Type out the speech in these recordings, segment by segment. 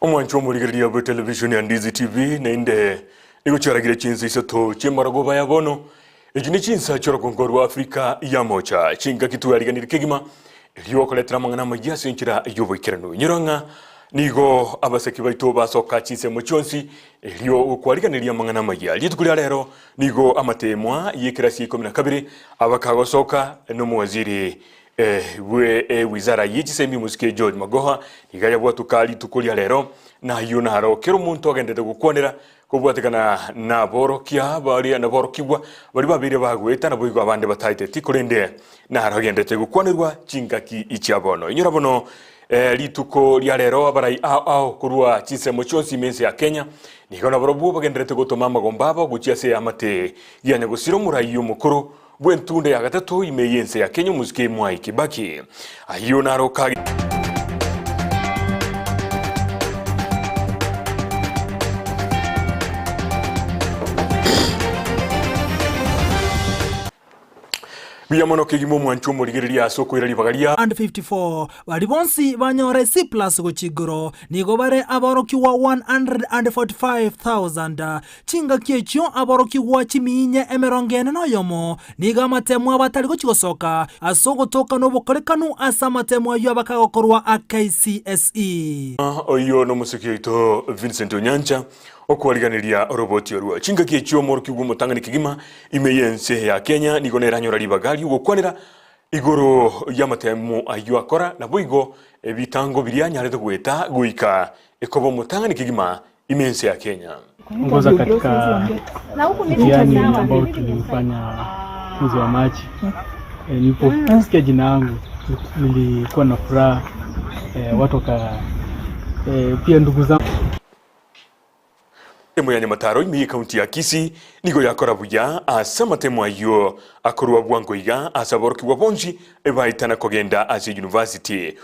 Omwancho omorigereria bwe television ya Ndizi TV naende nigo chiaragire chinsa isato chi'emarogoba ya bono. Echi ne chinsa chi'orogongo rwa Afrika ya Mocha, chingaki twariganire kegima erio okoretera amang'ana amayia ase enchera y'oboikeranu. Inyora ng'a nigo abaseki baito basoka chinsemo chionsi erio gokwariganeria amang'ana amayia. Rituko ria rero nigo amateemwa y'ekerasi ya ikomi na kabere abakagosoka nomowaziri bwe ewizara ye chisemi omosike George Magoha iga yabwatoka rituko ria rero na ayio naro kera omonto agenderete gokwanera kobwatekana naborokia baria naborokigwa baria babeire bagoeta naboigo abande bataeteti korende naro agenderete gokwanerwa chingaki chia bono. Inyora bono rituko ria rero abarai ao ao korwa chinsemo chionsi ime ense ya Kenya nigo nabarobwo bagenderete gotoma amagomba abo gochia ase eamate ya nyagosira omorai omokoro Bw'entunda ya gatato ime y'ense ya Kenya omosike Mwai Kibaki. Ayio naro kage. Buya mono kegima omwancho omorigereria ase okoira ribaga ria. 154 Baria bonsi banyore C plus gochia igoro nigo bare aborokigwa 145,000. Chingaki echio aborokigwa chimiinye emerongo ene noyomo nigo amatemo abo atari gochia gosoka ase ogotoka nobokorekanu ase amatemo ayio abakagokorwa a KCSE. Oyio nomosiki oito Vincent Onyancha okwariganeria oroboti orwo. Chingaki echio omworokigwa omotang'ani kegima ime y'ense ya Kenya nigo nere anyora ribaga ri'ogokwanera igoro y'amatemo ayio akora naboigo ebitango biria anyarete goeta goika ekoba omotang'ani kegima ime ense ya Kenya. Ongoza katika mtihani ambao tuliufanya mwezi wa Machi. E, niliposikia jina yangu nilikuwa na furaha e, watu waka e, pia ndugu zangu Emo ya Nyamataro ime y'ekaunti ya Kisii nigo yakora buya ase amatemo ayio akorwa bwango iga ase aborokigwa bonsi baetana kogenda ase university.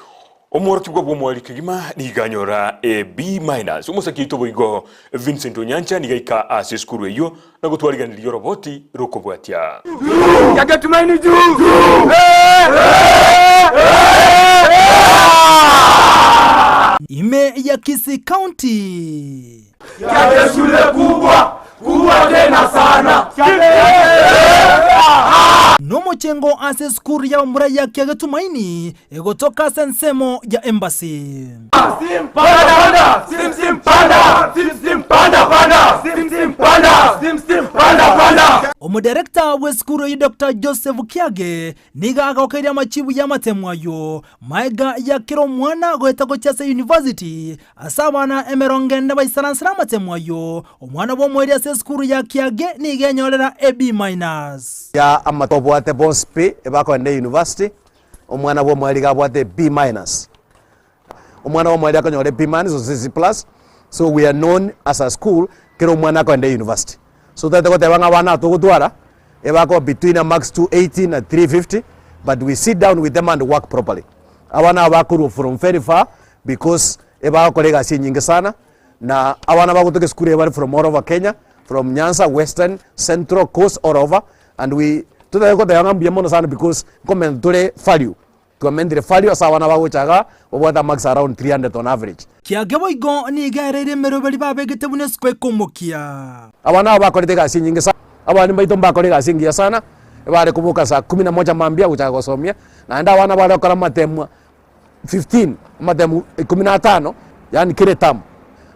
Omworokigwa bw'omoerio kegima nigo anyora a B minus. Omosaki oito boigo Vincent Onyancha nigo aika ase esukuru eyio na gotwariganiria oroboti rokobwatia. Ime ya Kisii County. Nomochengo ase esukuru y'abamura ya Kiagetumaini egotoka ase ensemo ya Embassy. Omodirector bw'esukuru eyio Doctor Joseph Kiage nigo agokeirie amachibu y'amatemo ayio maega ya kera omwana goeta gochia ase university Ase abana emerongo ene baisaransire amatemo ayio, omwana bw'omoerio ase esukuru ya Kiage nigo enyorera a B minus. Ya amato obwate bonsi pi ebakogenda university, omwana bwa omoerio iga abwate B minus. Omwana bwa omoerio akonyora B minus gose C plus, so we are known as a school kera omwana akogenda university. So totagete goteba ng'a abana aba togotwara, ebakoba between a marks 280 na 350, but we sit down with them and work properly. Abana aba bakorwa from very far, Because ebagokora egasi enyinge sana, na abana bagotoka esukuru eye bare from all over Kenya, from Nyanza, Western, Central, Coast, all over, and we totagete goteba ng'a mbuya mono sana because nkomenta tore value, twamentire value ase abana bagocha igaa, babwate amarks around 300 on average. Kiage boigo nigo ereire emeroberi babegete buna esiko ekomokia. Abana aba bakorete egasi enyinge sana, abana baito mbakore egasi engiya sana, ebare koboka saa kumi na moja mambia gochaka gosomia, naende abana bare gokora amatemwa 15, amatemo ikomi na atano, yaani kera etamu.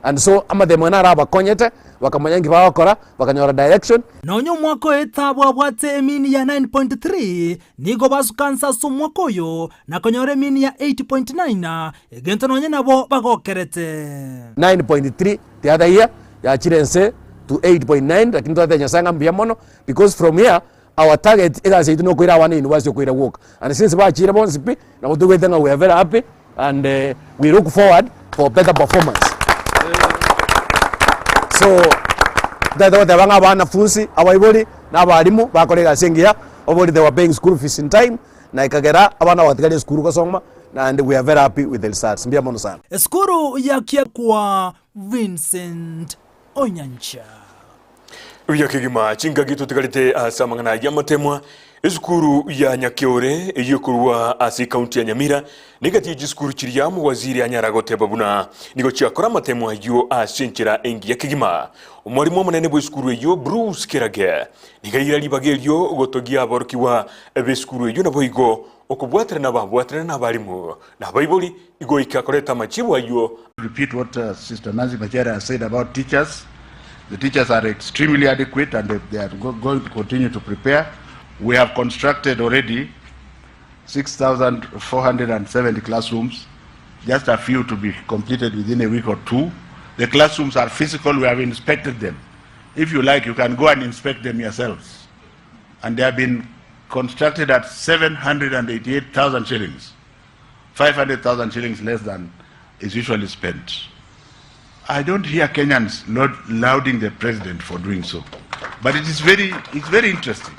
And so amatemo aya naro abakonyete, bakamanya inki bagokora, bakanyora direction. Nonya omwaka oeta bwabwate emini ya 9.3, nigo basuka nse ase omwaka oyo na konyora emini ya 8.9, egento nonya nabo bagokerete. 9.3 the other year yachire nse to 8.9 lakini twatebia Nyasaye ng'a mbuya mono because from here Our target egasi yaito nokoira abana university okoira gwoka and since bachire bonsi pi nabo toigwete ng'a we are very happy and we look forward for better performance. So ntagete goteba ng'a abanafunsi, abaibori na abalimu bakore egasi engiya, obori they were paying school fees in time na ekagera abana bagatigaria esukuru gosoma and we are very happy with the results. Mbuya mono sana. Esukuru ya Kiakwa Vincent Onyancha. Buya kegima, chingaki totigarete ase amang'ana ayio amatemwa. Esukuru ya Nyakeore eyio ekorwa ase ekaunti ya Nyamira negati ye chisukuru chiria omowaziri anyara goteba buna nigo chiakora amatemo ayio ase enchera engiya kegima. Omwarimu omonene bw'esukuru eyio Bruce Kerage nigo aira ribaga erio gotogia aborokigwa b'esukuru eyio naboigo okobwaterana babwaterana nabarimu na abaibori goika koreta amachibu ayio Repeat what Sister Nancy Macharia has said about teachers. The teachers are extremely adequate and they, they are go going to continue to prepare. We have constructed already 6,470 classrooms, just a few to be completed within a week or two. The classrooms are physical, we have inspected them. If you like, you can go and inspect them yourselves. And they have been constructed at 788,000 shillings. 500,000 shillings less than is usually spent. I don't hear Kenyans lauding the president for doing so. But it is very, it's very interesting.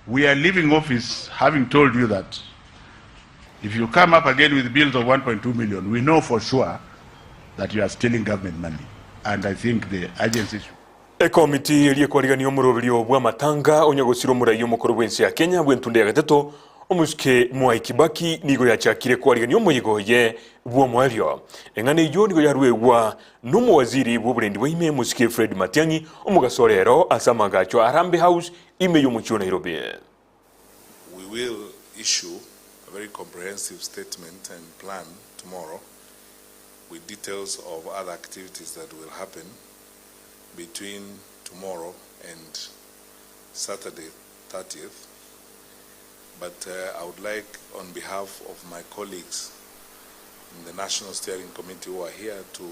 We are leaving office having told you that if you come up again with bills of 1.2 million, we know for sure that you are stealing government money. And I think the agencies Ekomiti eria ekwarigania omoroberio bw'amatanga onye gosira omorai omokoro bw'ense ya Kenya bw'entunda ya gatato, Omosuke Mwai Kibaki nigo yachakire kwarigania omoyega oye bw'omoerio. Eng'ana eyio nigo yaruegwa nomowaziri bw'oborendi bwa ime Omosuke Fred Matiang'i omogaso orero ase amagacho a Harambee House ime y'omochie o Nairobi. We will issue a very comprehensive statement and plan tomorrow with details of other activities that will happen between tomorrow and Saturday 30th but I would like on behalf of my colleagues in the National Steering Committee who are here to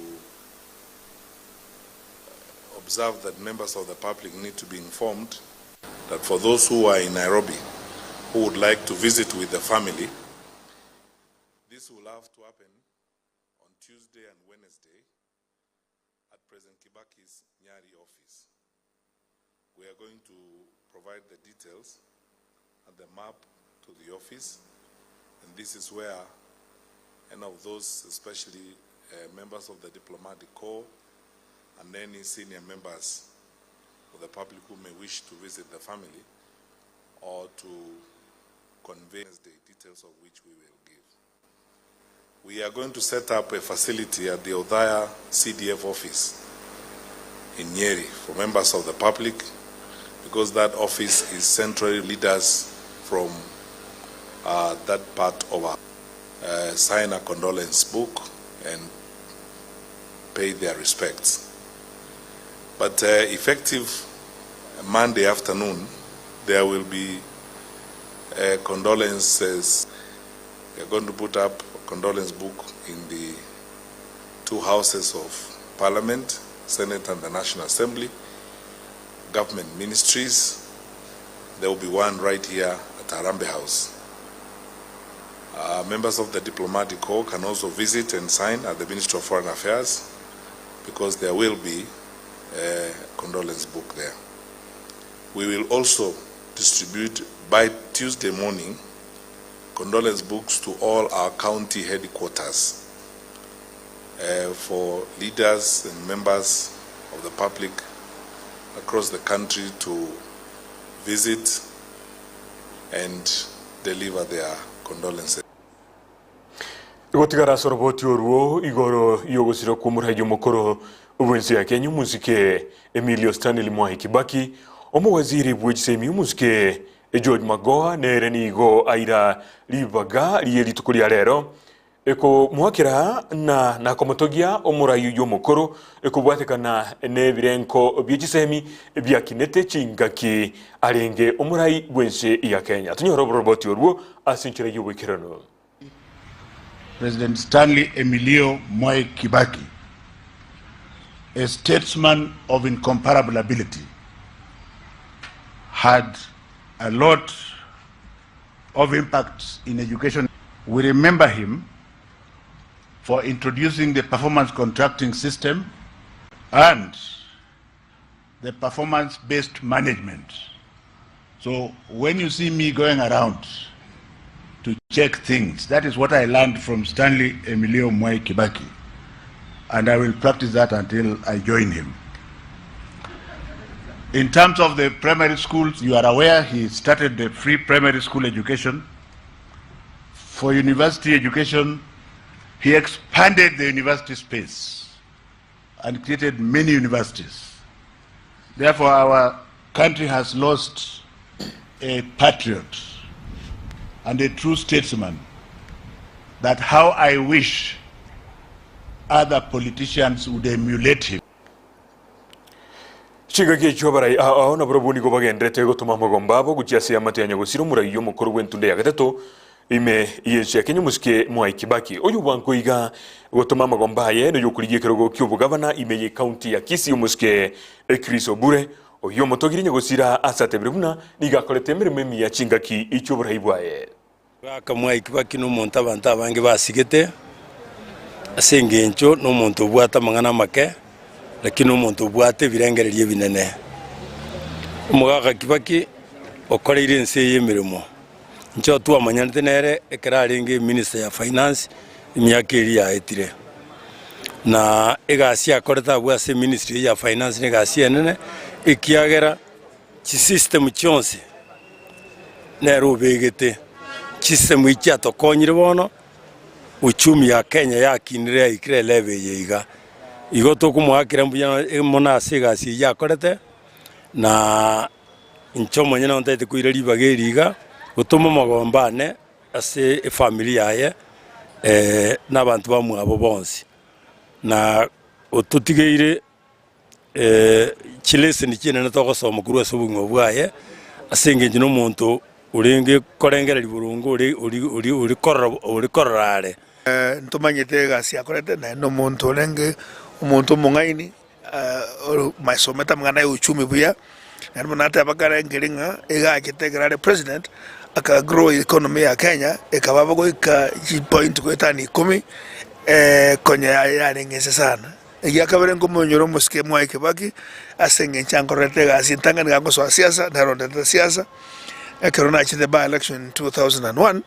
observe that members of the public need to be informed that for those who are in Nairobi who would like to visit with the family, this will have to happen on Tuesday and Wednesday at President Kibaki's Nyari office. We are going to provide the details and the map to the office, and this is where any of those, especially uh, members of the diplomatic corps and any senior members of the public who may wish to visit the family or to convey the details of which we will give. We are going to set up a facility at the Othaya CDF office in Nyeri for members of the public because that office is centrally leaders from uh, that part of our uh, sign a condolence book and pay their respects. But uh, effective Monday afternoon, there will be uh, condolences. We are going to put up a condolence book in the two houses of Parliament, Senate and the National Assembly, government ministries. There will be one right here at Harambee House. Uh, members of the diplomatic corps can also visit and sign at the Ministry of Foreign Affairs because there will be a condolence book there. We will also distribute by Tuesday morning condolence books to all our county headquarters uh, for leaders and members of the public across the country to visit and deliver their condolences. Gotigara ase oroboti orwo igoro y'ogosira kw'omoraia omokoro bw'ense ya Kenya omosike Emilio Stanley Mwai Kibaki, omowaziri bwe chisemi omosike George Magoha nere nigo aira ribaga rie rituko ria rero Ekomoakera na nakomotogia omorai oyio omokoro, ekobwatekana nebirenko bie chisemi biakinete chingaki arenge omorai bw'ense ya Kenya. Tonyore oboroboti orwo ase enchera y'oboikeranu. President Stanley Emilio Mwai Kibaki, a statesman of incomparable ability, had a lot of impact in education. We remember him for introducing the performance contracting system and the performance-based management. So when you see me going around to check things, that is what I learned from Stanley Emilio Mwai Kibaki. And I will practice that until I join him. In terms of the primary schools, you are aware he started the free primary school education. For university education, he expanded the university space and created many universities. Therefore, our country has lost a patriot and a true statesman that how I wish other politicians would emulate him. Chingaki echio abarai ao ao nabarabwo nigo bagenderete gotoma amagomba abo gochia ase eamate ya nyagosira omorai omokoro bw'entunda ya gatato ime y'ense ya Kenya omosike Mwai Kibaki. Oyio bwango iga gotoma amagomba aye noyokorigia ekerogo ki'obogavana ime y'ecounty ya Kisii omosike Chris Obure oyio omotogirie nyagosira ase atebire buna nigo akorete emeremo emiya chingaki chi'oborai bwaye. Omogaka Mwai Kibaki nomonto abanto abange basigete ase engencho nomonto obwate amang'ana amake lakini nomonto obwate ebirengererio ebinene. Omogaka Kibaki okoreire ense eye emeremo, inche twamanyanete nere ekero arenge eminister ya finance emiaka eria yaetire. Na egasi akorete abwo ase eministry eye ya finance na egasi enene ekiagera Chisistemu chionsi nere obegete, chisistemu echi chiatokonyire bono, uchumi ya Kenya yakinire yaikire elevel eye iga. Igo tokomoakera mbuya mono ase egasi eyio akorete, na inche omonyene ntaete koira ribaga eri iga, gotoma amagomba ane ase efamiri yaye na abanto bamwabo bonsi. Na ototigeire. Chileseni chinene togosoma korwa ase obogima bwaye, ase engencho na omonto orenge korengereria boronge ore ori ori ori korora ori korora are. Ntomanyete egasi akorete, naende nomonto orenge omonto omong'aini, osomete amang'ana ya uchumi buya, naende buna nateba kare nkeri ng'a iga achete ekero are president, aka grow economy ya Kenya, ekaba goika chipoint goetania ikomi, konya yarenge inse sana. Egia kabere nkomonyora omosike Mwai Kibaki ase engencho ankorerete egasi entang'ani gangosoa siasa, narondete siasa, ekero nachete by election in 2001,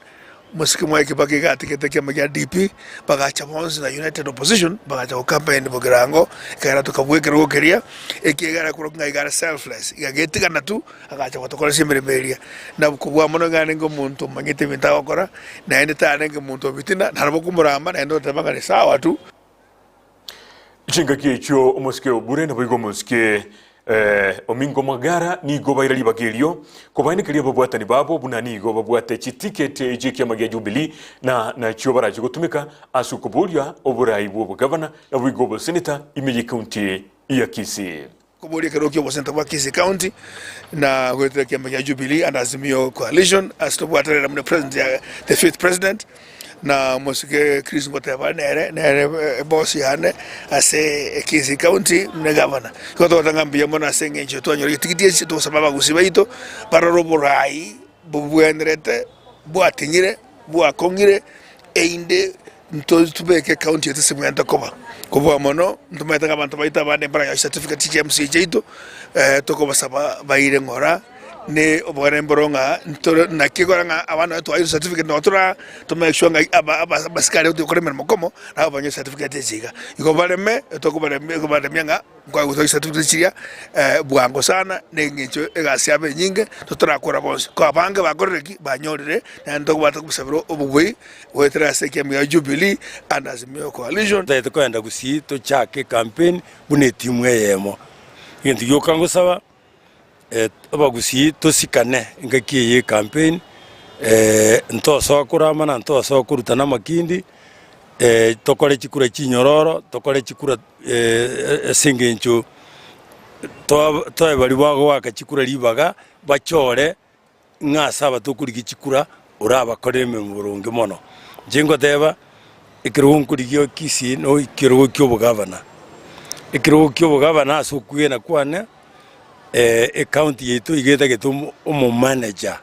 omosike Mwai Kibaki iga atigete ekiama gia DP, bagacha bonsi na United Opposition, bagacha go campaign Bogirango, ekagera tokabua ekerogo keria, ekiagera korwa ng'a iga are selfless, iga agetigana tu, agacha gotokoresia emeremo eria. Na kobua mono iga arenge omonto omanyete ebinto agokora, naende tarenge monto o bitina, naro bokomoramba naende oteba ng'a sawa tu. Chingaki echio omosike o Bure naboigo omosike Omingo Magara nigo baira ribaga erio kobaenekeria ababwatani babo buna nigo babwate chitiketi chi'ekiama gia Jubilee na nachio barache gotumeka ase okoboria oborai bw'obogavana naboigo oboseneta ime y'ecounty ya Kisii. Koboria ekerogo ki'oboseneta bwa Kisii County na goetera ekiama gia Jubilee and Azimio Coalition ase tobwaterere buna president ya the fifth president na omosike Chris ngoteba nere nere boss yane ase Kisii County buna egavana. Igo togoteba ng'a mbuya mono ase eng'encho twanyora egetigiti eki togosaba abagusii baito barore oborai bobwenerete bwatinyire bwakong'ire erinde Ntobeke ekaunti yaito ase bwente koba kobua mono, ntomaete ng'a abanto baito abande mbaranyore chicertificate chia MCA chiaito, tokobasaba baire ng'ora ne obogare mboro ng'a ntore naki ekogera ng'a abana baito twaire certificate nabo tora to make sure ng'a aba aba abasikari togokora emeremo komo nabo banyore certificate echi iga. Igo bareme, tokobaremia kobaremia ng'a. Nkoegwa chisatifigeti chiria bwango sana neng'encho egasi yabo enyinge totorakora bonsi. Ko abange bakorire ki? Banyorire, naende tokobwata kobasabera obobui goetera ase ekiama gia Jubilee and Azimio Coalition. Totagete kogenda gusii tochake ecampaign buna etimu eyemo. Egento gioka ngosaba abagusii tosikane engaki eye ya ecampaign, ntosoa koramana, ntosoa korutana amakindi, tokore chikura chinyororo, tokore chikura ase eng'encho toe baria bagoaka chikura ribaga, bachore ng'a ase aba tokorigia chikura orabakorere emeremo boronge mono. Inche ngoteba, ekerogo nkorigia Kisii no ekerogo kia obogavana, ekerogo kia obogavana ase okwegena kwane, ecounty yaito iga etagete omo omomanager,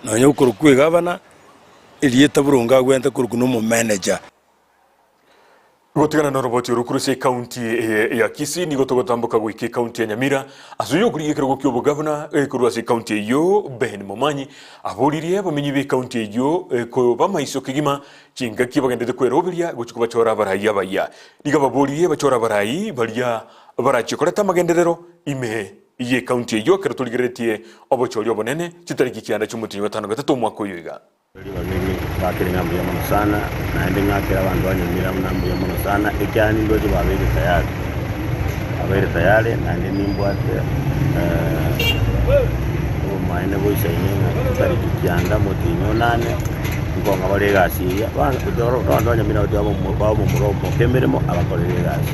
nonye okorokwa egavana, erieta boronge agwenerete korokwa na omomanager. Gotigana noroboti oro korwa ase ekaunti eye ya Kisii nigo togotamboka goika ekaunti ya Nyamira ase oyokorigia ekerogo ki'obogavana korwa ase ekaunti eyio Ben Momanyi aboririe abamenyi b'ekaunti eyio koba maiso kegima chingaki bagenderete kweroberia gochia kobachora abarai abayia. Nigo ababoririe bachore abarai baria barachie koreta amagenderero ime. y'ecounty eyio ekero torigereretie obochori obonene chitariki kianda chi'omotienyi wa tano gatato omwaka oyo iga. Ngakere ng'a mbuya mono sana, naende ng'akere abanto ba Nyamira buna mbuya mono sana, ekiagera nindoche babeire tayari, babeire tayari naende nimbwate obomaene boisaine ng'a tariki kianda omotienyi onane, nkong'a bare egasi eye, bono abanto ba Nyamira gotiga babe omomura omoke emeremo abakorere egasi.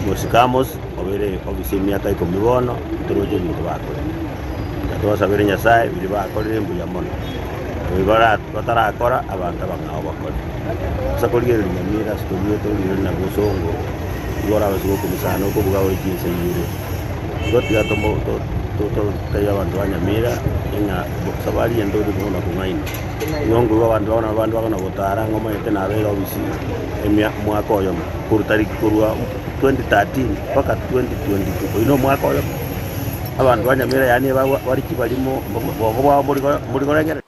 Omosike Amos obeire ofisi emiaka ikomi bono, ntoroche ebinto bakorire. Inga twasabere Nyasae biria bakorire mbuya mono, na biria batarakora abanto abang'ao bakore. Ase korigereria Nyamira ase toruete origereria na bosongo, igo orabe ase gokumia sana okobuga ore chinsa ibere. Igo tiga totebie abanto ba Nyamira ng'a safari eye ntogochia kobuna kong'aina. Igo nkorwa abanto bono abande bakona gotara ng'a omanyete nabeire ofisi emia omwaka oyomo korwa tariki korwa 2013 mpaka 2022 oyio na omwaka oyomo. Abanto ba Nyamira yaani bare chibarimo, obongo bwabo mbori korengereria.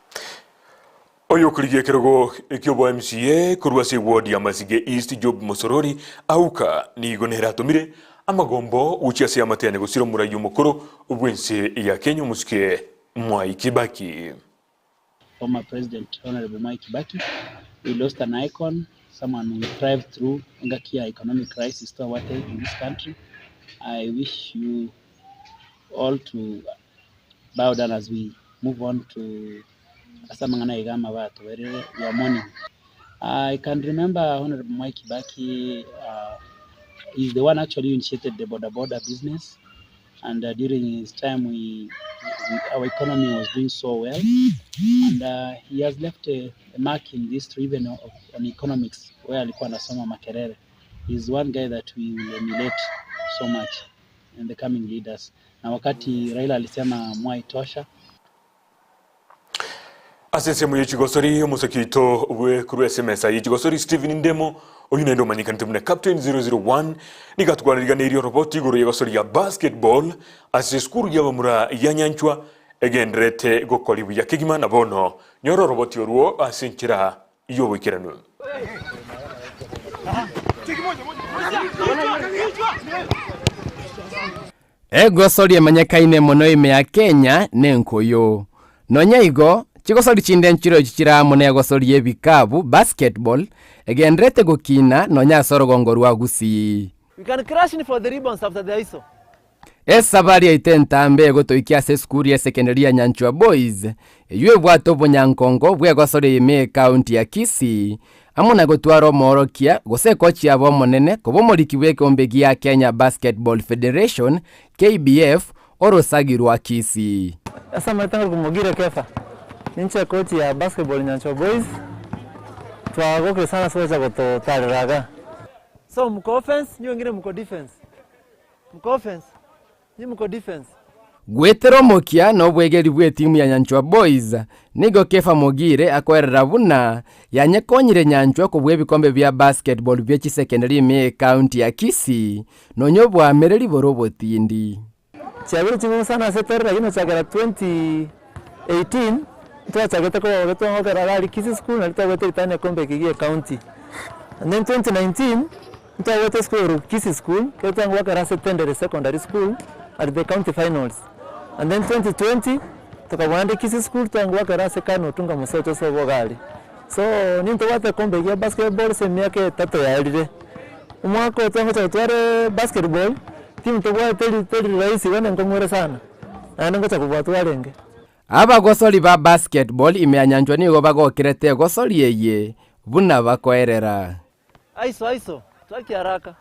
Oyokorigia ekerogo eki'obo MCA korwa ase eward ya Masige East Job Mosorori Auka nigo nere atomire amagombo gochia ase amateane gosira omorai omokoro bw'ense ya Kenya omosike Mwai Kibaki. Former President Honourable Mwai Kibaki, we lost an icon, someone who thrived through engaki ya economic crisis twabwate in this country. I wish you all to bow down as we move on to ase amang'ana aiga amabe atoberire, we are mourning. I can remember Honourable Mwai Kibaki is the one actually who initiated the boda boda business and during his time we, we, our economy was doing so well and he has left a, a mark in history even of, on economics where alikuwa anasoma Makerere. He is one guy that we will emulate so much in the coming leaders. Na wakati Raila alisema Mwai tosha. Ase ensemo ye chigosori, omosaki oito bwe korwa ase emesa ye chigosori Stephen Ndemo, oyio naende omanyekanete buna Captain 001, nigo atwaririganeirie oroboti igoro y'egosori ya basketball ase esukuru y'abamura ya Nyanchwa egendererete gokori buya kegima na bono nyora oroboti orwo ase enchera y'oboikeranu. Egosori emanyekaine mono ime ya Kenya nenkoyo. Nonya igo, chigosori chinde nchirochio chire amo negosori y'ebikabu, basketball, egendererete gokina nonya ase orogongo rwa Gusii. We can crash in for the ribbons after the ISO. Esabari yaito entambe egotoikia ase esukuru y'esekendari ya Nyanchwa Boys, eyio ebwate obonyankongo bw'egosori ime y'ecounty ya Kisii, amo na gotwara omoorokia gose ekochi yabo omonene koba omoriki bw'ekeombe gia Kenya Basketball Federation, KBF, orosagi rwa Kisii. Ase amarieta ngorokwa Mogire Kefa, ninche coach ya basketball Nyanchwa Boys, twagokire sana ase gocha gototarera igaa. So mko offense, nyi wengine mko defense. Mko offense, nyi mko defense. Goetera omokia na obwegeri bw'etimu ya Nyanchwa Boys, nigo Kefa Mogire akoerera buna yanyekonyire Nyanchwa kobua ebikombe bia basketball bie chisekendari ime y'ecounty ya Kisii nonya oboamereri bore obotindi. Chiabire ching'u sana ase tore lakini gochakera 2018 ntwachagete koba getwangokera iga aria Kisii school nario twabwate eritani ekombe eke gie ecounty. And then 2019 ntwabwate esukuru ero Kisii school ekero twangokera ase Tendere secondary school at the county finals. And then 2020 tokabua naende Kisii school twangokera ase Kanu Otunga Mosocho ase obogari. So nintobwate ekombe eye ya basketball ase emiaka etato yaerire. Omwaka oyo twagocha gotwara basketball, timu tobwate teri teri rahisi igo nenkong'u ere sana, naende ngocha kobua twarenge. Abagosori ba basketball ime ya Nyanchwa nigo bagokerete egosori eye buna bakoerera. Aiso aiso, twaki haraka.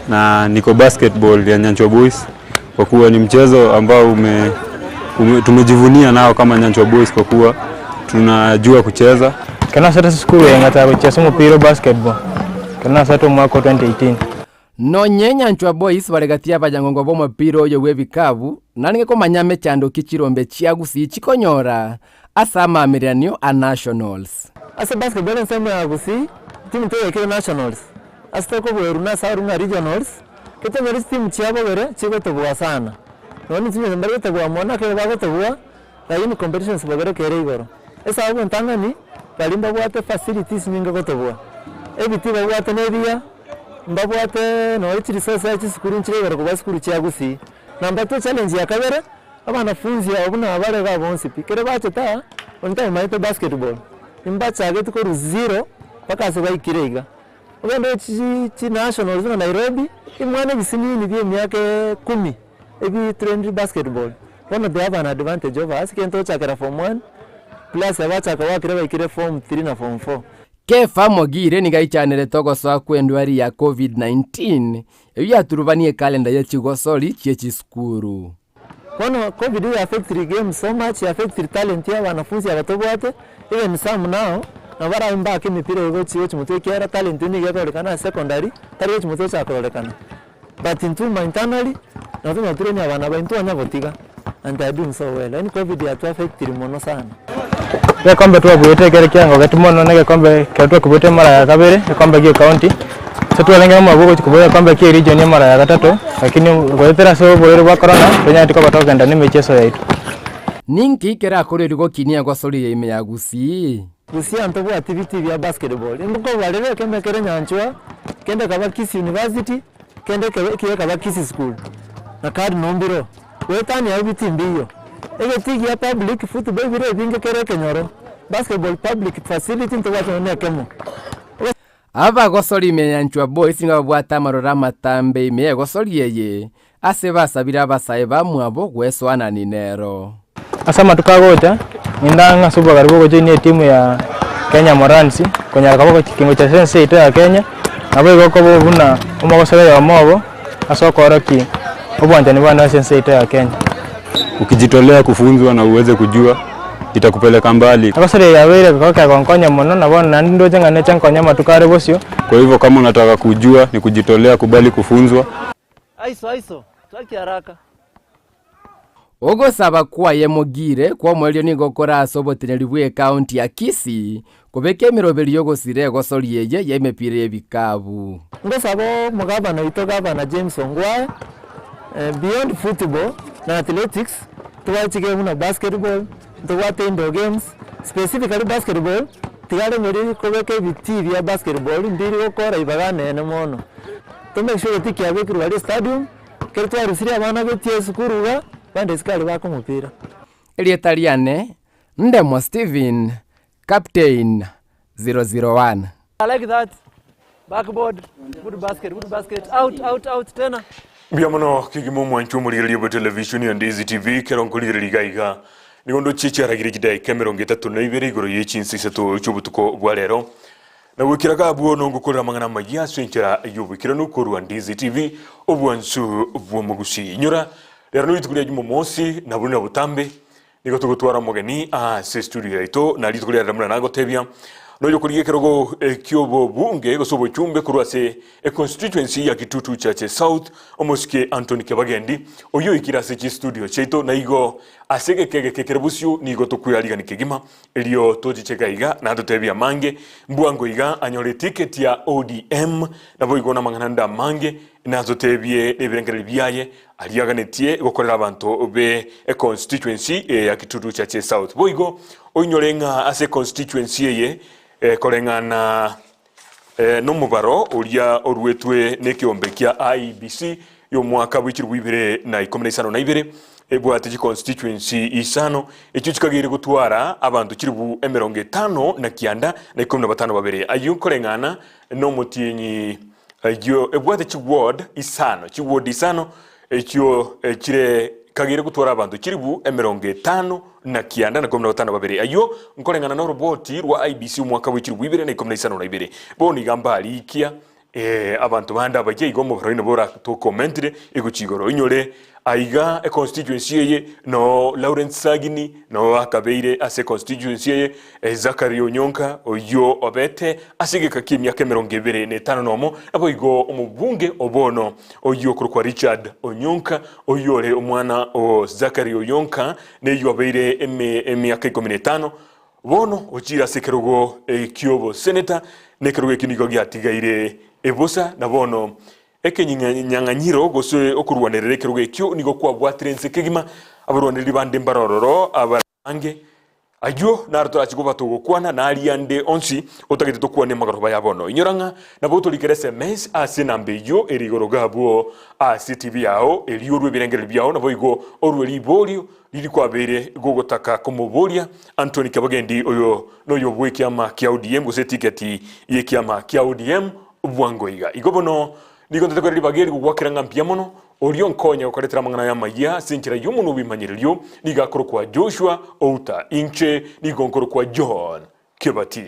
Na niko basketball ya Nyanchwa Boys kwa kuwa ni mchezo ambao ume, ume, tumejivunia nao kama Nyanchwa Boys kwa kuwa tunajua kucheza. Ekero nasete ase esukuru eye ngataka gochesa omopira o basketball, ekero nasete omwaka o 2018. Nonye Nyanchwa Boys bare gati y'abanyangongo b'omopira oyo bw'ebikabu, narenge komanya emechando ki chirombe chia Gusii chikonyora ase amaamereranio a Nationals. Ase basketball ensemo ya Gusii, timu toyekire Nationals, ase tokoboerwa na ase arure ng'a Regionals, getonyore chitimu chia bogere chigotobua sana. Nonya intwe mbari gotobua mono ekero bagotobua, lakini competitions bogere kere igoro. Esababu entang'ani, baria mbabwate facilities nyinge gotobua, ebitii babwate nebiya. Mbabwate nonya chiresource ase chisukuru nchire igoro kobua chisukuru chia Gusii. Number two challenge ya kabere, abanafunzi aba buna bare igaa bonsi pi, ekero bachete aa, onde tamaete basketball, mbachageti korwa zero mpaka ase baikire iga. Ogende chi chinationals buna Nairobi, ebimwana ebisinini bia emiaka ekumi ebi trained basketball, bono they have an advantage over us, ekero togochakera form one, plus abachaka goakera baikire form three na form four. Kefa Mogire nigo aichanerete ogosoa kw'endwari ya Covid-19, eyio yaturubanie ekalenda ye chigosori chie chisukuru. Bono covid ya affectiri games so much, ya affectiri talent ya abanafunzi aba tobwate, even some now nabo barabe mbake emepira eye gochi gochi motwe ekiagera talent nigo ekororekana ase secondary, tari gochi motwe gochaka kororekana. But intwe ma internally, nabo tonyara train abana baito onye gotiga and they are doing so well. Yaani covid yatu affectiri mono sana. Egekombe twabuete ekere kiangogeti mono na egekombe ekero twakebuete mara ya kabere, egekombe gie ecounty, so twarenge nomwabo gochia kobua egekombe kie region emara ya gatato, lakini goetera ase oborwaire bwa corona, tonyareti koba tokogenda na emechieso yaito. Ninki kerakorerwe gokinia egosori ya ime ya Gusii? Gusii ntobwati ebitii bia basketball, nkobarere ekemo ekere Nyanchwa, kende ekaba Kisii University, kende ekebe ekiya ekaba Kisii School, na Cardinal mbiroo. Goetania abwo ebitii mbiyo. Egetii gia public football bire ebinge kere ekenyoro, basketball public facility ntobwate nonya na ekemo. Abagosori ime ya Nyanchwa Boys nigo babwate amaroro amatambe ime y'egosori eye, ase basabire abasae bamwabo gwesoanani nero. Ase amatuko agocha, nindang'e ase obogari bwa ogojoinia etimu ya Kenya Morans, konyara koba gochi gocha ase ense yaito ya Kenya, naboigo okoba buna omogosori oyomo obo, ase okoorokia obwanchani bwane ase ense yaito ya Kenya. Ukijitolea kufunzwa na uweze kujua itakupeleka mbali. Egosori eye yabeire kegonkonya mono, na bono naende ndoche ng'a neche nkonye amatuko are bosio. Kwa hivyo kama unataka kujua ni kujitolea kubali kufunzwa. Aiso aiso, twaki haraka. Ogosaba kwaye Mogire kw'omoerio nigo kore ase oboteneneri bw'ecounty ya Kisii kobeka emeroberio y'ogosira egosori eye y'emepira y'ebikabu. Ngosaba omogabana oito Gavana James Ongwae, beyond football na athletics, tobwate chigame buna basketball, ntobwate indoor games, specifically basketball, tiga aremeri kobeka ebitii bia basketball mbiri gokora ibaga anene mono. To make sure egetii kiabekirwe aria estadium, ekero twarusirie abana gochia esukuru iga, bande isiko aria baka omopira. Erieta riane Ndemo Stephen, Captain 001. I like that. Backboard. Good basket, good basket. Out, out, out tena. Mbuya mono kegima omwancho omorigereria bwe televishoni ya Ndizi TV kero nkorigereria iga iga nigo ndochie chiaragire chidaeka emerongo etato na ibere igoro ye chinsa isato chi'obotuko bwa rero. Na goikera iga abwo nongokorera amang'ana amayia ase enchera y'oboikeranu korwa Ndizi TV obwansu bw'omogusii. Inyora rero nerituko ria Jumamosi na buna botambe Nigo togotwara omogeni ase estudio yaito, na rituko riarero buna nagotebia, noyo okorigia ekerogo ki'obobunge gose obochumbe korwa ase econstituency ya Kitutu Chache South, omosike Anthony Kibagendi, oyio oikire ase chistudio chiaito, na igo ase egeka egeke kere bosio nigo tokwearigania kegima, erio tochiche iga iga na atotebie amange, mbwango iga anyore eticket ya ODM, naboigo namang'ana ande amange, natotebie nebirengererio biaye Aria aganetie gokorera abanto be econstituency eye ya Kitutu Chache South. Boigo oinyore ng'a ase econstituency eye koreng'ana nomobaro oria oruetwe nekeombe kia IEBC y'omwaka bwe chilifu ibere na ikomi na isano na ibere ebwate chiconstituency isano echio chikageire gotwara abanto chilifu emerongo etano na kianda na ikomi na batano babere. Ayio koreng'ana nomotienyi Eyio ebwate chiward isano, chiward isano echio chire kagere gotwara abanto chilifu emerongo etano na kianda na ikomi na batano babere. Ayio nkoreng'ana noroboti rwa IEBC omwaka bwe chilifu ibere na ikomi na isano na ibere. Bono iga mbarikia abanto bande abayia iga omobaroini nabo oratokomentire egochia igoro. Inyore Aiga econstituency eye noo Lawrence Sagini noo akabeire ase econstituency eye, Zachary Onyonka oyio obete ase egeka ki'emiaka emerongo ebere na etano nomo, naboigo omobunge o bono oyio okorokwa Richard Onyonka oyio ore omwana o Zachary Onyonka neyio obeire emiaka ikomi na etano bono ochire ase ekerogo ki'oboseneta, na ekerogo ekio nigo giatigaire bosa na bono Ekenyang'anyiro gose okorwanerera ekerogo ekio nigo kwabwatire ense kegima, abarwanereri bande mbare ororo, abange. Ayio naro torache koba togokwana na aria ande onsi otagete tokwane amagoroba ya bono. Inyora ng'a nabo otorikere sms ase enamba eyio ere igoro iga abwo ase TV yao, erio orue ebirengererio biao naboigo orue riborio riria kwabeire gogotaka komoboria Anthony Kibagendi oyo noyo bw'ekiama kia ODM gose etiketi y'ekiama kia ODM bwango iga. Igo bono nigo ntete koira ribaga eri gogwakera ng'a mbuya mono Oria onkonya gokoretera amang'ana aya amayia ase enchera y'omonwa bw'ebimanyererio nigo akorokwa Joshua Outa, inche nigo nkorokwa John Kebati.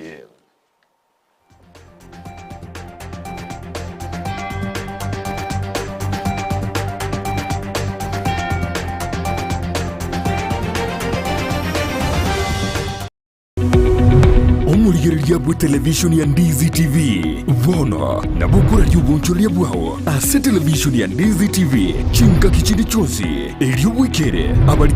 Omorigereria bw'etelevishoni ya Ndizi TV bono nabo okoraria obonchoreria bwao ase televishoni ya Ndizi TV chingaki chinde chionsi, erio bwekere abarigereria.